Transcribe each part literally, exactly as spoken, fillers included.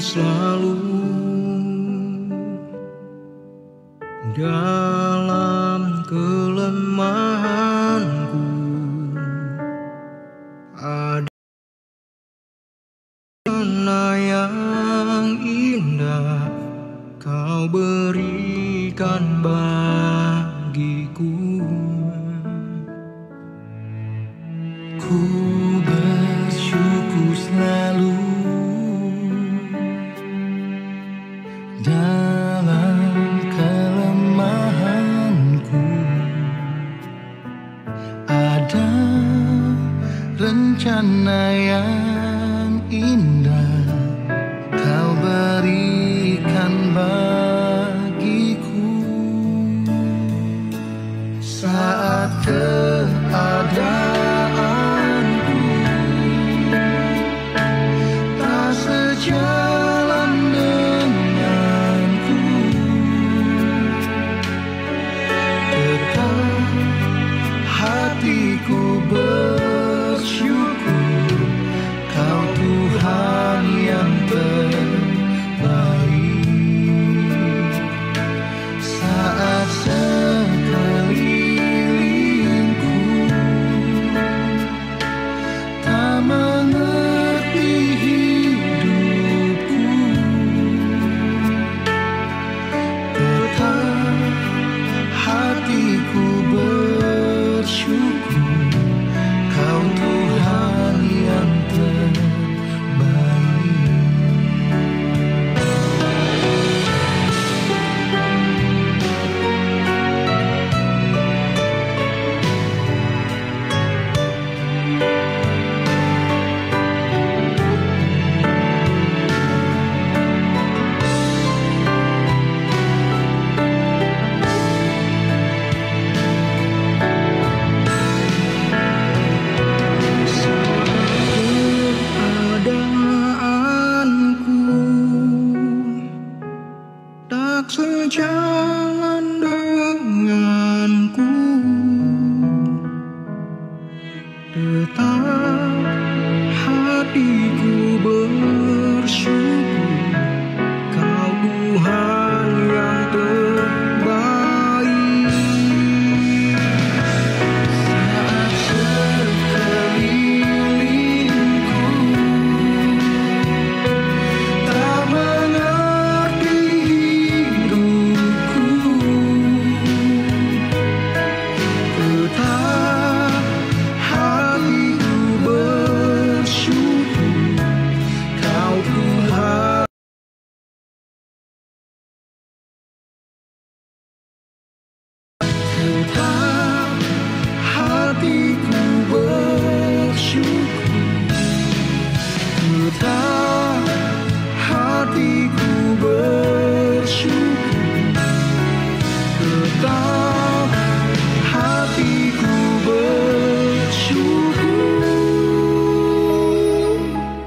selalu dalam kelemahanku. Ada yang indah Kau berikan bagiku. Ku bersyukur selalu dalam kelemahanku. Ada rencana yang indah Kau berikan bagiku. Saat keadaanku tak sejalan denganku, tetap hatiku bersyukur, Kau Tuhan yang terbaik. Saat sekelilingku tak mengerti hidupku, tetap hatiku bersyukur, Kau Tuhan yang terbaik. Keadaanku tak sejalan denganku, tetap hatiku bersyukur, Kau Tuhan yang terbaik. Saat sekelilingku tak mengerti hidupku, tetap hatiku bersyukur, Kau Tuhan. Tetap hatiku bersyukur, tetap hatiku bersyukur, tetap hatiku bersyukur,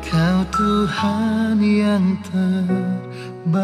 Kau Tuhan yang terbaik.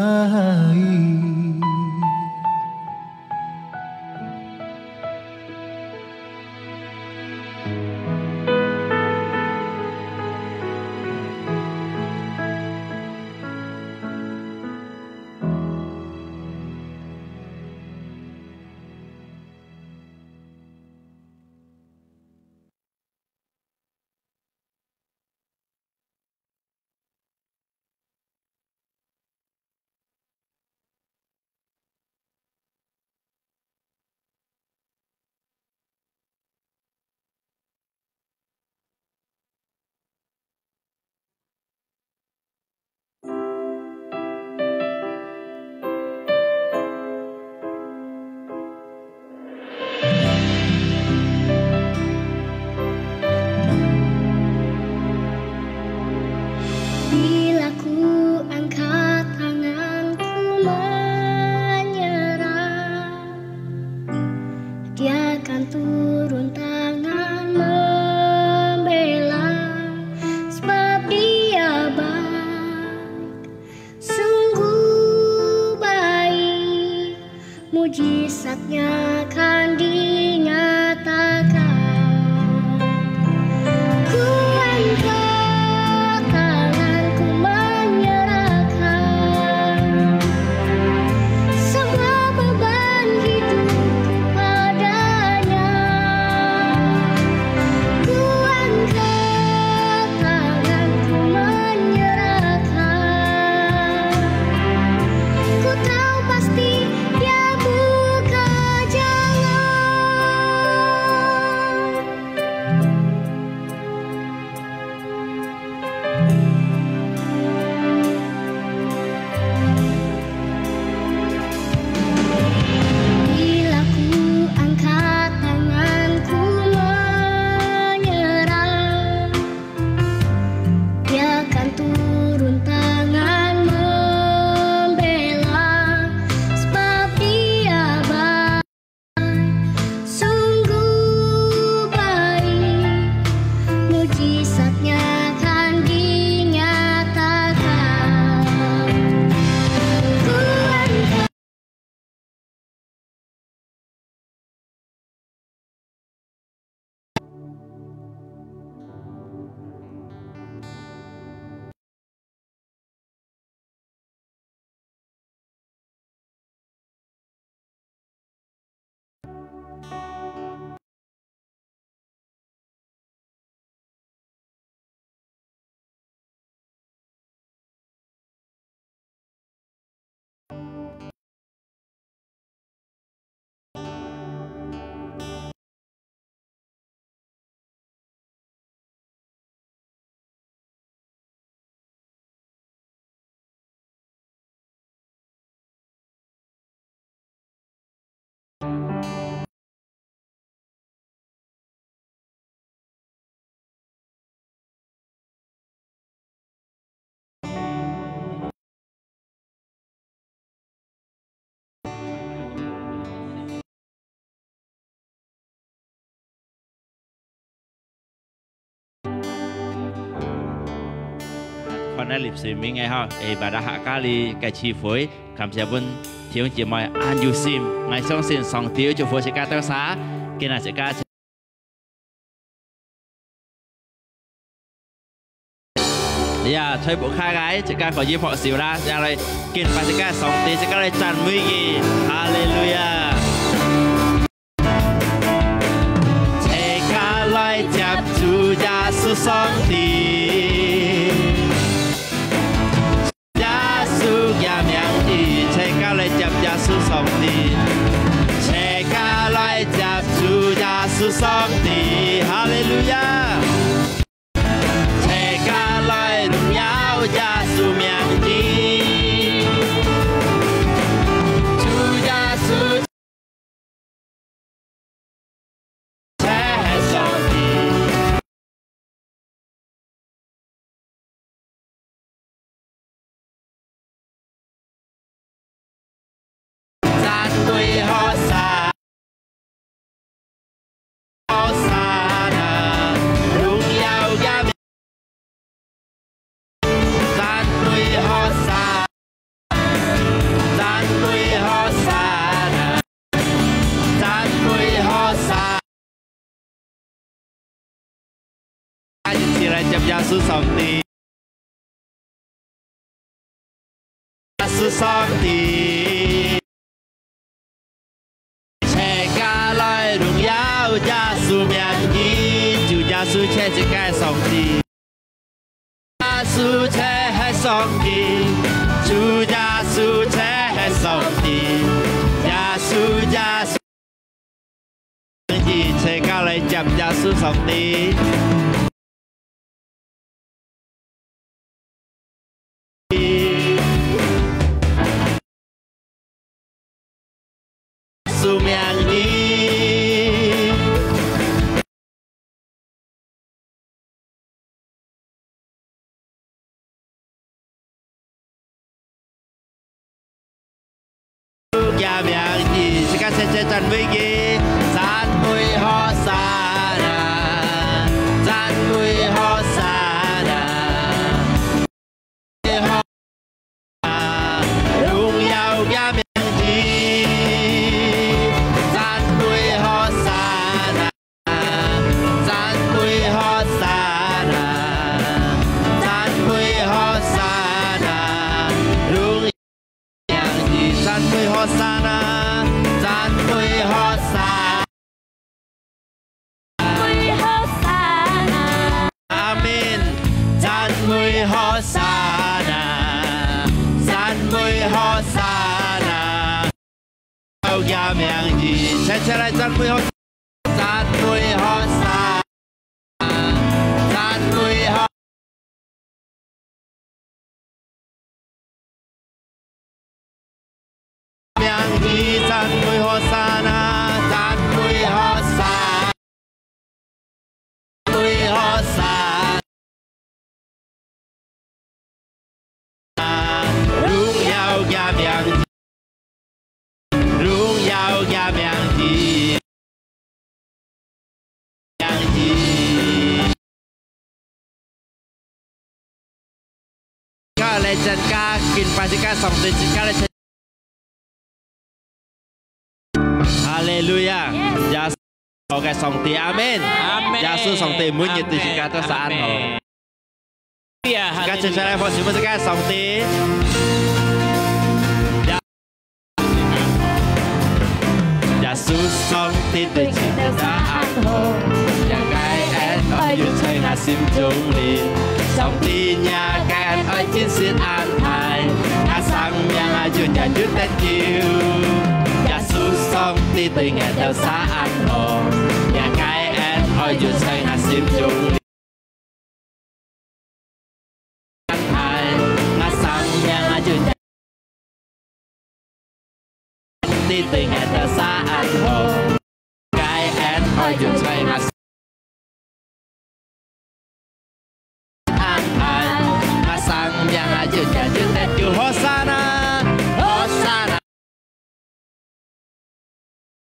Bila ku angkat tangan, ku menyerah, Dia akan turun tangan membela, sebab Dia baik, sungguh baik. Mujizat-Nya akan dinyatakan. Ku angkat tangan, ku menyerahkan. 那臨睡眠个吼，誒，把握客家里个聚會，感謝分弟兄姊妹恁有心，𠊎相信上帝有祝福自家兜儕，今日自家。呀，吹不開來，自家可以拍手啦，接下來敬拜自家上帝，自家來讚美佢，哈利路亞！ 齊家來接主耶穌上帝，耶穌个名字，齊家來接耶穌上帝，齊家來接主耶穌上帝，哈利路亞！ 齊家來榮耀耶穌名字，主耶穌，齊係上帝。 讚美和散，和散那，榮耀个名。讚美和散，讚美和散那，讚美和散。 一起來接耶穌上帝。耶穌上帝，齊家來榮耀耶穌名字，主耶穌齊自家上帝。 耶穌齊係上帝，主耶穌齊係上帝，耶穌，耶穌，齊家來接耶穌上帝。 个名字，自家齊齊讚美佢，讚美和散那，讚美和散那。 榮耀个名字，讚美和散那，讚美和散那，讚美和散那，榮耀名字，讚美和散那，讚美和散 美和散那。阿們。讚美和散那，讚美和散那。主个名字，齊齊來讚美和，讚美和散，讚美和 名字，讚美和散那，讚美和散，讚美和散那，榮耀个名字，榮耀个名字。 名字。自家來參加敬拜，自家上帝，自家來參，哈利路亞！耶穌个上帝，阿們。阿們。耶穌上帝每日對自家都係恁好。阿們。 哈利路亞，哈利路亞。自家接下來，我們自家上帝。耶穌上帝對自家恁好，若个恩愛就在𠊎心中裡。上帝若个恩愛真實恁大，𠊎生命啊就這就得救。耶穌上帝對𠊎兜儕恁好，若个恩愛就在𠊎心中裡。 和散那，和散那。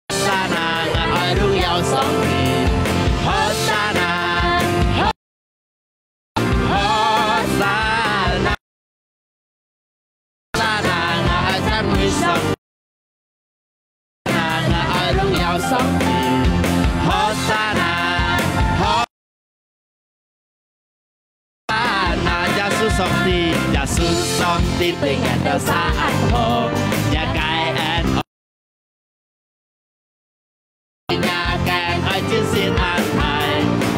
和散那，𠊎愛榮耀上帝。和散那，和，和散上帝，和散那，和散那，耶穌上帝，耶穌上帝對𠊎兜儕恁好，若个恩，若个恩愛真實恁大，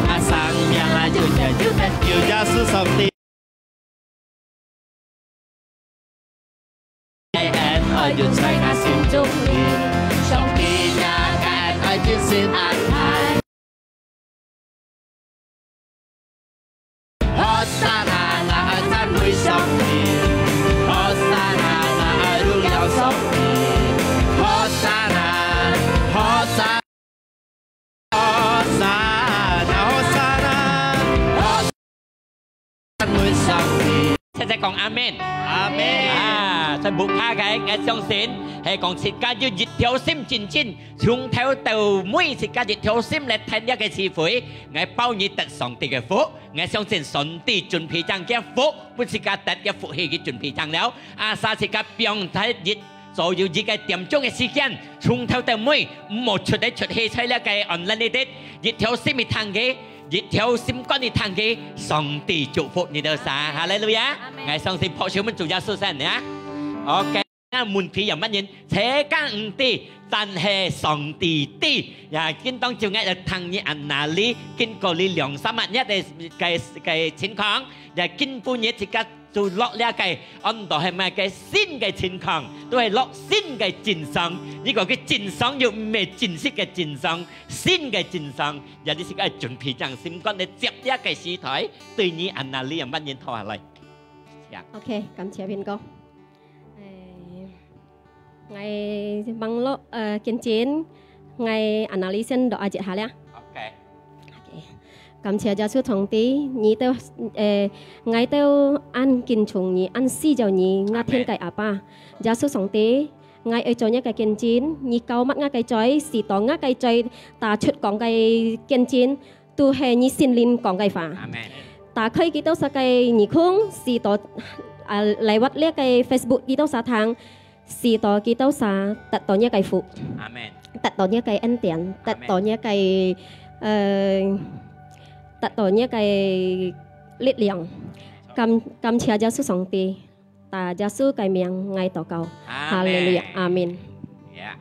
啊，生命啊，永遠有得救，耶穌上帝。 恩愛就在𠊎心中裡，上帝若个恩愛真實恁大。和散那，𠊎愛讚美上帝，和散那，𠊎愛榮耀上帝，和散那，和散 和散那，和散那，和散那，讚美上帝。齊齊講阿們。阿們。啊，在屋下个，𠊎相信係講自家有一條心真真，從頭到尾自家一條心來聽這个聚會，𠊎包你得上帝个福。𠊎相信上帝準備正个福，分自家得个福氣佢準備正了。啊，儕自家放在一 所有一个點鐘个時間，從頭到尾，毋好出來出去在這个online裡底，一條心去聽佢，一條心肝去聽佢，上帝祝福你兜儕。哈利路亞！阿們。𠊎相信拍手分主耶穌先呀。OK，該問題有麼人？自家毋知，但係上帝知。呀，今當晝𠊎來聽你恁哪裡，經過你兩三日个，个，个情況，呀，今晡日自家 就落這个安到係麼个新个情況，都係落新个真相。這个个真相又毋係真實个真相，新个真相，也就是个準備正心肝來接這个時代，對你恁哪裡樣，慢慢坐下來。呀。OK，感謝平哥。誒， 𠊎網路，呃，見證，𠊎恁哪裡先doa一下啦。OK。OK。感謝耶穌上帝，你兜，呃，𠊎兜恁敬重你，恁需要你，𠊎天个阿爸。耶穌上帝，𠊎愛做你个見證，你膏抹𠊎个嘴，使到𠊎个嘴打出講个見證， 都係你聖靈講个話。阿們。打開佢兜儕个耳空，使到，啊，lewat這个Facebook佢兜儕聽，使到佢兜儕得到你个福，阿們。得到你个恩典，阿們。得到你个，呃，得到你个力量。感，感謝耶穌上帝。 打耶穌个名，𠊎禱告。阿們。哈利路亞，阿們。Yeah。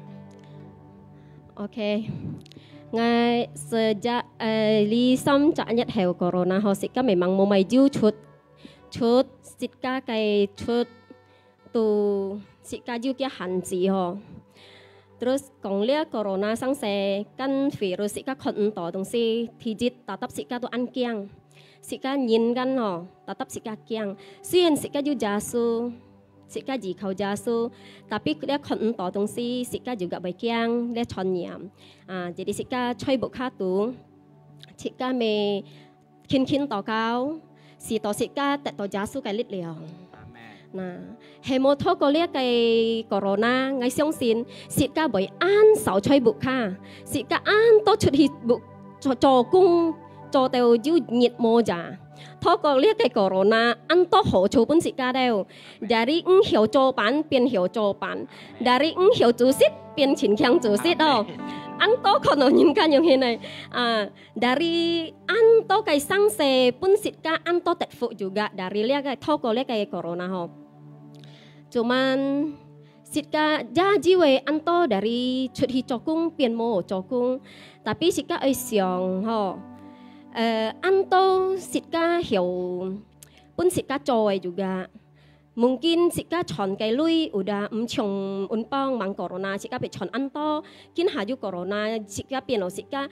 OK，𠊎sejak，呃，二三隻月後corona吼，自家memang無麼个出，出，自家个出，都自家有个限制吼。Terus講這corona上勢，kan virus自家看毋到東西，第一，tetap自家都恁驚。 自家人間吼，tetap自家驚。雖然自家有耶穌，自家依靠耶穌，tapi這看毋到東西，自家juga會驚，這傳染。啊，jadi自家在屋下肚，自家乜勤勤禱告，使到自家得到耶穌个力量。阿們。那， 係無透過這个corona，𠊎相信自家會恁少在屋下，自家恁多出去屋，做，做工，做到有日無夜。透過這个corona，恁多好處分自家兜。Dari毋曉做伴變曉做伴，dari毋曉煮食變盡慶煮食哦。恁多可能人家用現在，啊， Dari恁多个上勢，分自家恁多得福juga，dari這个透過這个corona吼。Cuman自家也以為恁多dari出去做工變無做工，tapi自家愛想吼，呃，恁多自家曉，分自家做个juga。 Mungkin自家賺个鐳udah毋像unpong mang corona，自家被賺恁多，今下有corona，自家變到自家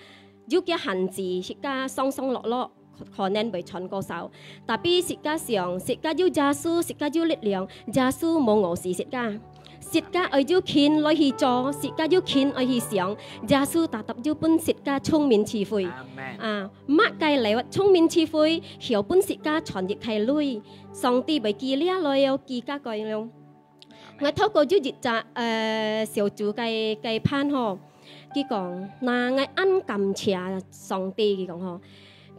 有个限制，自家上上落落，可能會賺過少。Tapi自家想，自家有耶穌，自家有力量，耶穌無餓死自家。自家愛有勤來去做，自家有勤愛去想，耶穌tetap有分自家聰明智慧。阿們。啊，麼个lewat聰明智慧，曉分自家賺一个鐳。 上帝會記這來哦，記加改咯。𠊎透過有一隻，呃，小組个，个伴吼，佢講，那𠊎恁感謝上帝，佢講吼，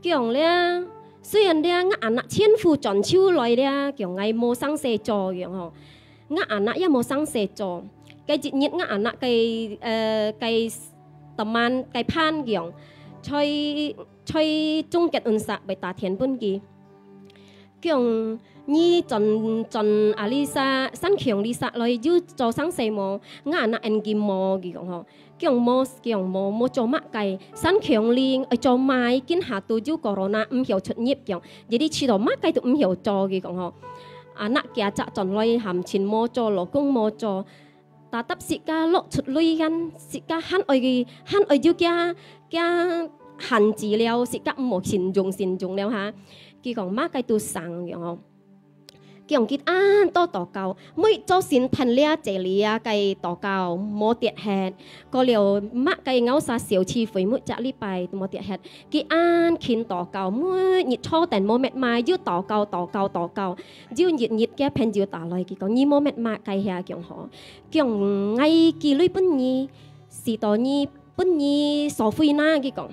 佢講咧，雖然咧，𠊎anak全部轉手來咧，佢講𠊎無生事做，佢講吼，𠊎anak也無生事做。該一日，𠊎anak个，呃，个 teman个伴佢講，在在中間運勢會打電分佢。佢講你轉轉阿里沙，山強里沙來有做生意無？𠊎那恩佢無，佢講吼。佢講無，佢講無，無做麼个，山強里愛做麼个？今下都有 corona，毋曉出入，佢講，jadi試著麼个都毋曉做，佢講吼。Anak佢隻轉來還盡無做，老公無做， tetap自家落出鐳kan，自家還愛佢，還愛有佢，佢限制了，自家毋好信用信用了哈。佢講麼个都成樣哦。佢講佢恁多禱告，每朝晨聽這這裡啊个禱告，無跌忒。過了麼个𠊎儕小聚會，每隻禮拜都無跌忒。佢恁勤禱告，每日坐等無滅嘛，又禱告禱告禱告。有一日个朋友打來，佢講你無滅嘛，該下講好。 講𠊎寄鐳分你，使到你分你所費那，佢講。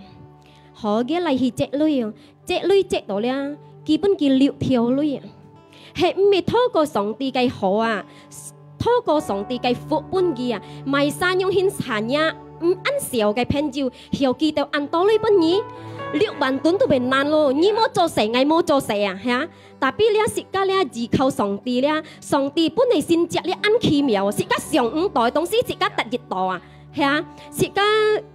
好，佢來去接鐳哦，接鐳接到了，佢分佢六條鐳啊。係毋係透過上帝个好啊？透過上帝个福分佢啊，買啥樣hin產業，毋恁少个朋友，曉寄到恁多鐳分你，六萬噸都會難咯。你無做事，𠊎無做事啊，係啊。 Tapi這自家這依靠上帝這，上帝本來神蹟這恁奇妙，自家想毋到个東西，自家得一到啊，係啊，自家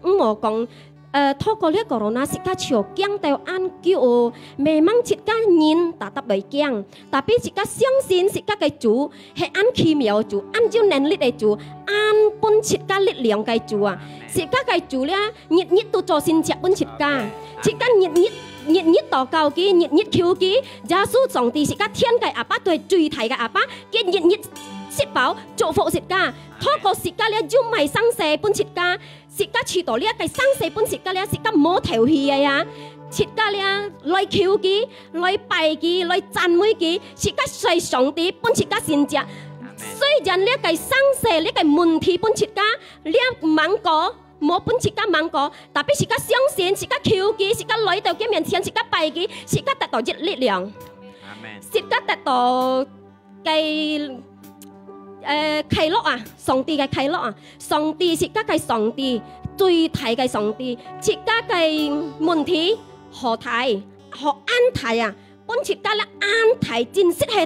毋好講，呃，透過這corona，自家就驚到恁久哦，memang自家人tetap會驚，tapi自家相信自家个主係恁奇妙个主，恁有能力个主，恁分自家力量个主啊，自家个主這，日日都做神蹟分自家，自家日日 日日禱告佢，日日求佢，耶穌上帝自家天个阿爸，都係最大个阿爸，佢日日食飽祝福自家，透過自家這有麼个生事分自家，自家試到這个生事分自家這，自家無頭去个呀，自家這來求佢，來拜佢，來讚美佢，自家在上帝分自家神蹟。雖然這个生事，這个問題分自家，這吂過， 無分自家吂過，tapi自家相信，自家求佢，自家來到佢面前，自家拜佢，自家得到一力量。阿門。自家得到个，呃，快樂啊，上帝个快樂啊，上帝自家个上帝，最大个上帝，自家个問題好大，好恁大啊！ 分自家這恁大，真實係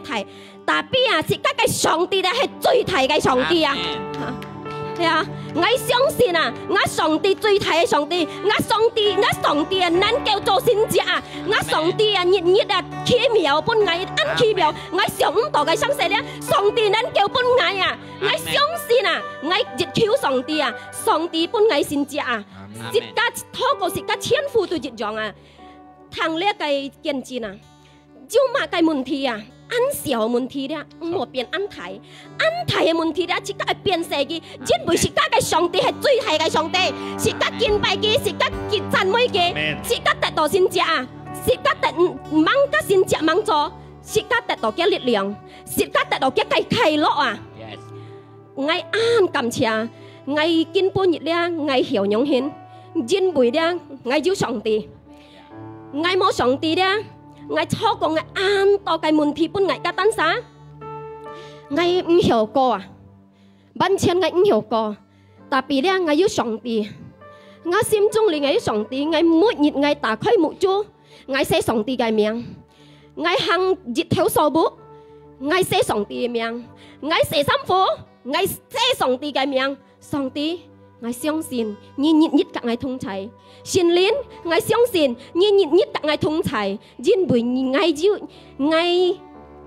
大。Tapi啊，自家个上帝咧係最大个上帝啊。阿門。係啊，𠊎相信啊，𠊎上帝最大个上帝，𠊎上帝，𠊎上帝啊，能夠做神蹟啊，𠊎上帝啊，日日啊，奇妙分𠊎，恁奇妙，𠊎想毋到个生事咧，上帝能夠分𠊎啊，𠊎相信啊，𠊎一求上帝啊，上帝分𠊎神蹟啊，阿門。自家透過自家全部都一樣啊。 聽這个見證啊，有麼个問題啊，恁小問題咧，毋好變恁大，恁大个問題咧，自家愛變細佢，因為自家个上帝係最大个上帝，自家敬拜佢，自家去讚美佢，阿門。自家得到神蹟啊，自家得吂个神蹟吂做，自家得到个力量，自家得到个快樂啊。Yes。𠊎恁感謝，𠊎今晡日咧，𠊎曉仰形，因為咧，𠊎有上帝。 𠊎無上帝咧，𠊎透過𠊎恁多个問題分𠊎个單儕，𠊎毋曉過啊，完全𠊎毋曉過。Tapi咧，𠊎有上帝，𠊎心中裡𠊎有上帝，𠊎每日𠊎打開目珠，𠊎寫上帝个名，𠊎行日頭掃屋，𠊎寫上帝个名，𠊎洗衫褲，𠊎寫上帝个名。 上帝，𠊎相信你日日佮𠊎同在。聖靈，𠊎相信你日日佮𠊎同在，因為𠊎有，𠊎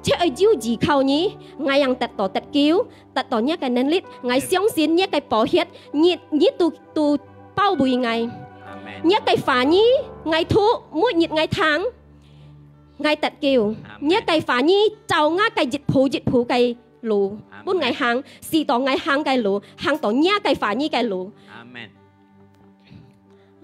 就愛有依靠你，𠊎正得到得救，得到若个能力。𠊎相信若个寶血，日日都，都包圍𠊎。阿門。若个話語，𠊎讀，每日𠊎聽，𠊎得救。阿門。若个話語，照𠊎个一步一步个 路，阿門。分𠊎行，使到𠊎行个路，行到若个話語个路。阿門。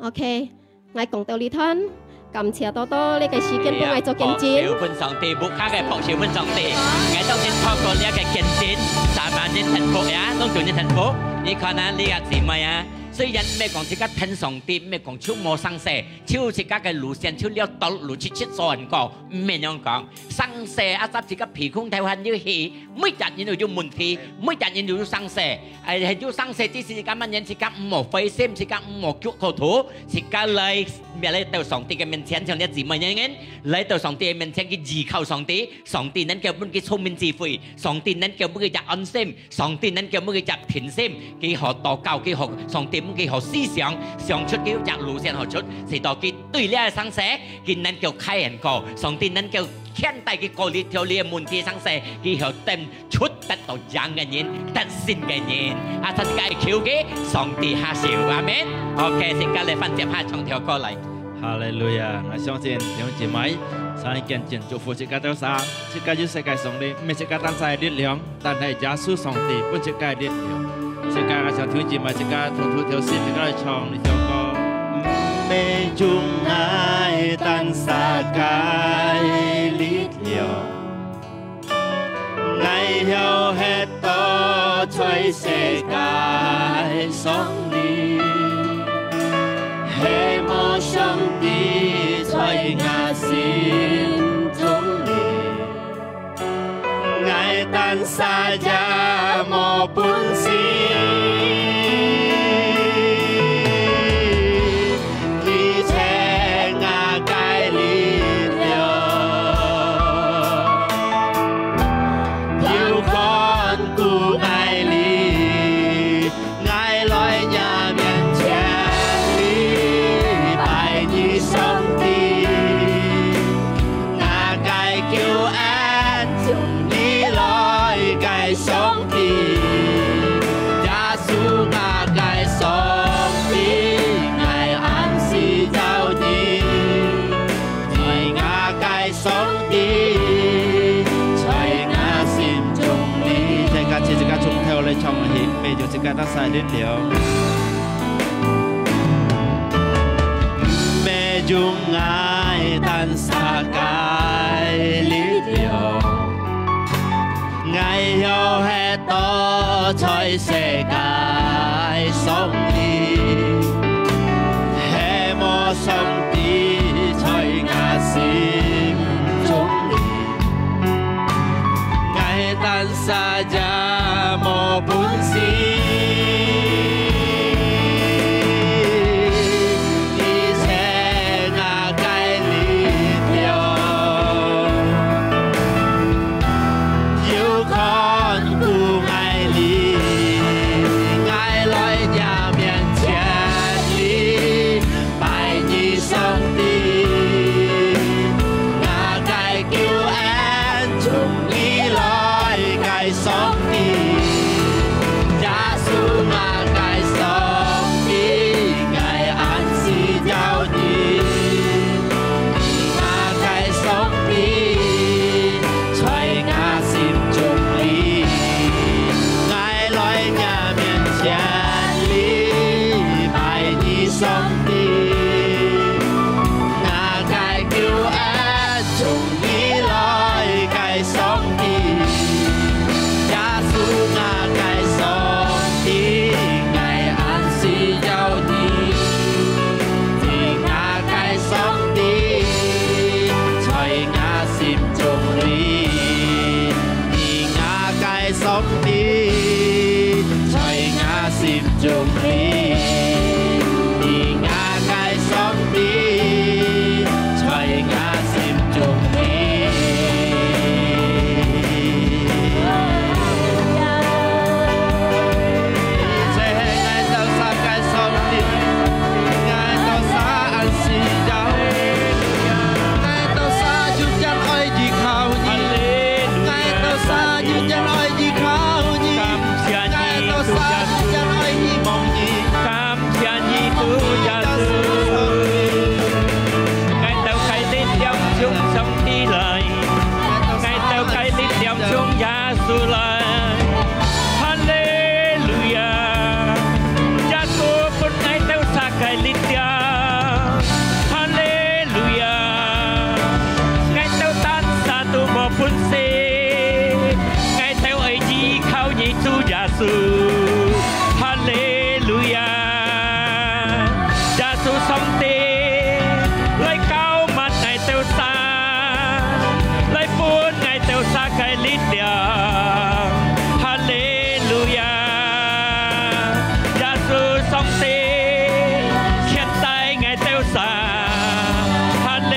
OK，𠊎講到這段，感謝多多這个時間分𠊎做見證。拍手分上帝，屋下个拍手分上帝。𠊎相信透過這个見證，三萬人幸福呀，攏總人幸福。你看啊，你个姊妹啊，雖然毋係講自家跈上帝，毋係講就無生事，就自家个路線就了道路直直走恁過，毋係恁樣講。生事啊，在自家鼻空頭還有氣，每隻人都有問題，每隻人都有生事。哎，有生事之時，自家慢慢自家毋好灰心，自家毋好噭糊塗，自家來，來到上帝个面前，像這姊妹人，來到上帝个面前去依靠上帝，上帝能夠分佢聰明智慧，上帝能夠分佢隻安心， 上帝能夠分佢隻平心，佢好禱告，佢好，上帝分佢好思想，想出佢有隻路線好出，使到佢對這个生事，佢能夠開眼過，上帝能夠牽帶佢過這條這个問題生事，佢好等出得到贏个人，得勝个人。啊，大家求佢，上帝下手，阿門。OK，自家來翻接下唱條歌來。 哈利路亞！𠊎相信弟兄姊妹，上帝見證祝福自家兜儕，自家有世界上力，毋係自家單儕个力量，但係耶穌上帝分自家个力量。自家𠊎想弟兄姊妹，自家同，同條心，自家來唱這首歌。毋係用𠊎單儕个力量， 𠊎曉歇到在世界上裡，係無上帝在𠊎心中裡，𠊎單儕也無本事。 佢係𠊎个力量，有看顧𠊎哩，𠊎來若面前哩，拜你上帝，𠊎个救恩從你來个上帝。 耶穌，𠊎个上帝，𠊎恁需要你，你𠊎个上帝，在𠊎心中哩。大家齊自家從頭來唱起，毋係用自家單儕力量，毋係用𠊎單儕个力量。 𠊎曉歇到在世界上哩，係無上帝在𠊎心中哩，𠊎單儕也無本事。 你係𠊎个力量，有看顧𠊎哩，𠊎來若面前哩，拜你上帝，𠊎个救恩從你來个上帝。 耶穌，𠊎个上帝，𠊎恁需要你，你𠊎个上帝，在𠊎心中哩，𠊎來若面前哩，拜你上帝，𠊎个救恩從 你來个上帝，耶穌，𠊎个上帝，𠊎恁需要你，你𠊎个上帝，在𠊎心中哩，你𠊎个上帝，在𠊎心中哩，你𠊎 主上帝，來膏抹𠊎兜儕，來分𠊎兜儕个力量。哈利路亞！耶穌上帝，牽帶𠊎兜儕。哈利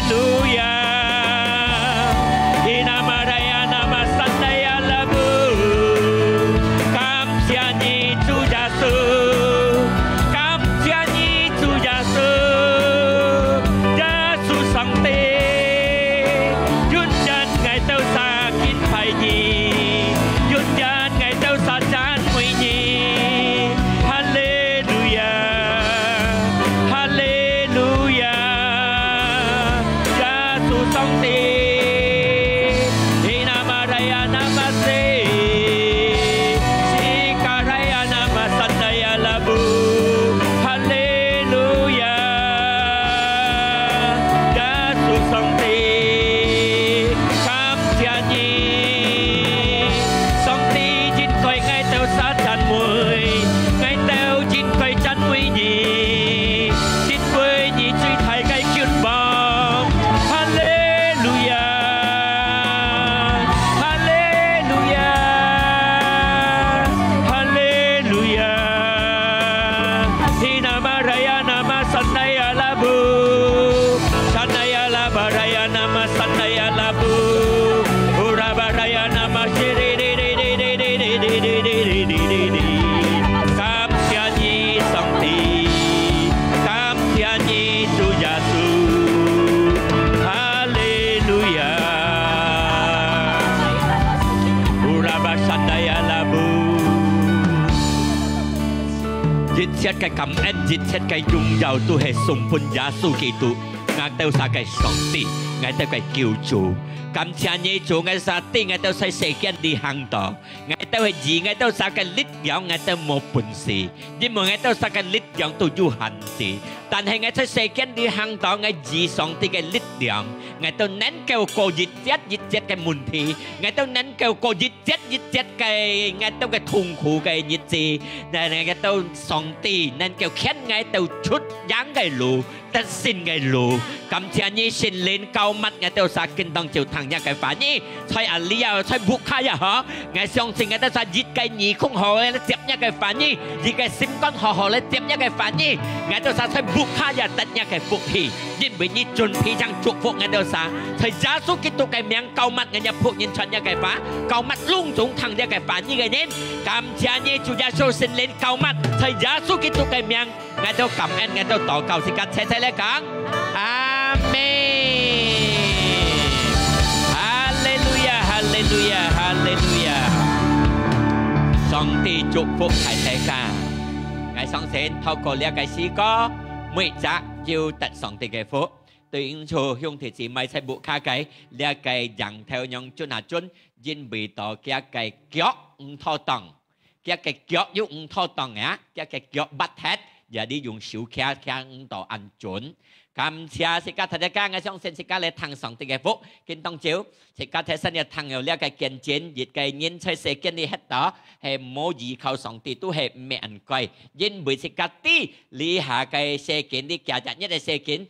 路亞！Inama raya nama sandaya labu. 感謝你，主耶穌，感謝你，主耶穌，耶穌上帝，永遠𠊎兜儕敬拜你，永遠𠊎兜儕讚美你。哈利路亞，哈利路亞。 耶穌上帝，Inama raya nama se, Sika raya nama sandaya labu. 哈利路亞，耶穌上帝，感謝你，上帝應該𠊎兜儕讚美，𠊎兜應該讚美你。 因為你最大个君王。哈利路亞，哈利路亞，哈利路亞。Inama raya nama sandaya labu, sandaya laba raya nama sandaya labu, uraba raya nama shiri. 感謝你，上帝，感謝你，主耶穌。哈利路亞。Urabashandayalabu。一切个感恩，一切个榮耀，都係送分耶穌基督，𠊎兜儕个上帝，𠊎兜个救主。感謝你，主，𠊎儕知𠊎兜在世間裡行道， 𠊎兜係以𠊎兜儕个力量，𠊎兜無本事，因為𠊎兜儕个力量都有限制。但係𠊎在世間裡行道，𠊎以上帝个力量，𠊎兜能夠過一節一節个問題，𠊎兜能夠過一節一節个𠊎兜个痛苦个日子。𠊎，𠊎兜上帝能夠牽𠊎兜出贏个路， 得勝个路。感謝你，聖靈膏抹𠊎兜儕，今當晝聽若个話語，在阿里啊，在屋下也好，𠊎相信𠊎兜儕一个耳空好好來接若个話語，一个心肝好好來接若个話語，𠊎兜儕在屋下也得若个福氣，因為你準備正祝福𠊎兜儕，在耶穌基督个名膏抹𠊎若僕人傳若个話，膏抹攏總聽若个話語个人。感謝你，主耶穌，聖靈膏抹，在耶穌基督个名， 𠊎兜感恩，𠊎兜禱告，自家齊齊來講，阿們。哈利路亞，哈利路亞，哈利路亞。上帝祝福大大家。𠊎相信透過這个詩歌，每隻就得上帝个福。對因此，兄弟姊妹在屋下个，這个影頭樣轉啊轉，因為到佢个腳毋妥當。 佢个腳又毋妥當啊，佢个腳擘忒，也你用手擎擎毋到恁準。感謝自家大家，𠊎相信自家來聽上帝个福，今當晝，自家在身裡聽有這个見證，一个人在世間裡歇到，係無依靠上帝，都係毋係恁該，因為自家知這下个世間，這幾日个世間，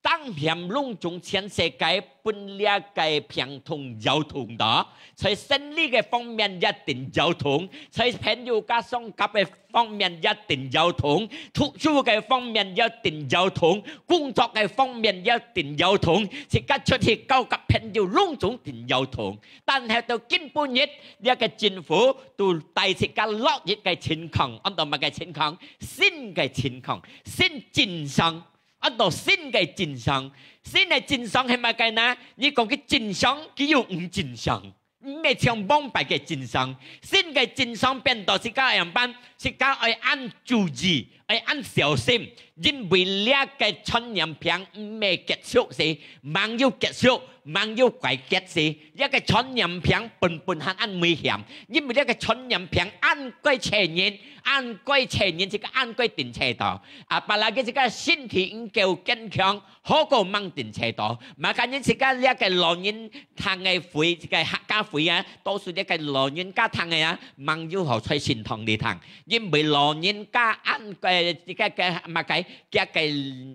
當險攏總全世界分這个病痛搖動到，在生理个方面一定搖動，在朋友家相合个方面一定搖動，讀書个方面一定搖動，工作个方面一定搖動，自家出去交个朋友攏總定搖動。但係到今晡日，這个政府都帶自家落一个情況，安到麼个情況？新个情況，新正常。 安到新个正常。新个正常係麼个呢？你講佢正常，佢又毋正常，毋係像往擺个正常。新个正常變到自家愛仰般？自家愛恁注意，愛恁小心，因為這个傳染病毋係結束時，吂有結束，吂有解決時，這个傳染病本本還恁危險，因為這个傳染病恁該傳染，恁該傳染，自家恁該定著到。 啊，apalagi自家身體毋夠堅強，好過吂定著到。Makanya自家這个老人聽个會，這个客家會啊，多數這个老人家聽个啊，吂有好在聖堂裡聽，因為老人家恁个个个个麼个，个个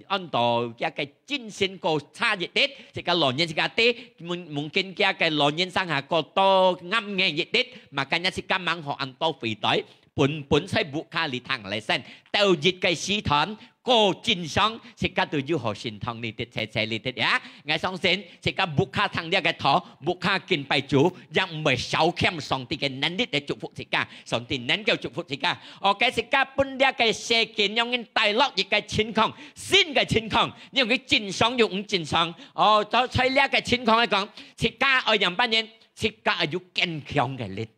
安到个个精神過差一滴，自家老人自家知，mungkin个个老人生下過多啱个一滴，makanya自家吂好恁多肥袋，本本在屋下裡聽lesson，到一个時段，過正常，自家都有好心痛哩滴，切切哩滴呀。 𠊎相信，自家屋下聽這个道，屋下敬拜主，也毋會少欠上帝个能力來祝福自家。上帝能夠祝福自家。OK，自家分這个世間，讓人帶落一个情況，新个情況，因為正常又毋正常。哦，就在這个情況來講，自家愛仰般呢？自家愛有堅強个力。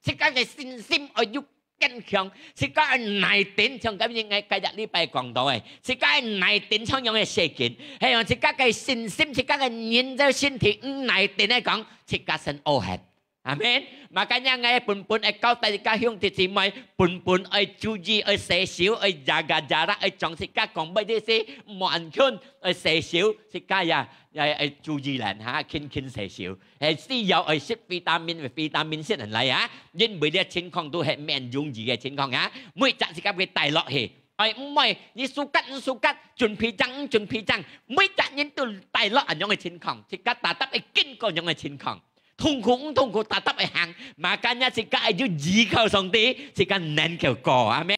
自家个信心愛有堅強，自家愛耐頂，像今日𠊎今日禮拜講到个，自家愛耐頂像樣个世間，還有自家个信心，自家个人个身體毋耐頂个講，自家先屙忒。阿門。Makanya𠊎本本愛交代自家兄弟姊妹，本本愛注意，愛洗手，愛jaga jarak，愛將自家講話个時，莫恁近，愛洗手，自家也也愛注意啦，哈，勤勤洗手。 係需要愛食維他命，維他命先能來啊，因為這情況都係毋容易个情況啊，每隻自家會帶落去。哎，毋會，你sukat毋sukat，準備正毋準備正，每隻人都帶落恁樣个情況，自家tetap會經過恁樣个情況，痛苦毋痛苦，tetap會行，makanya自家愛有依靠上帝，自家能夠過，阿門。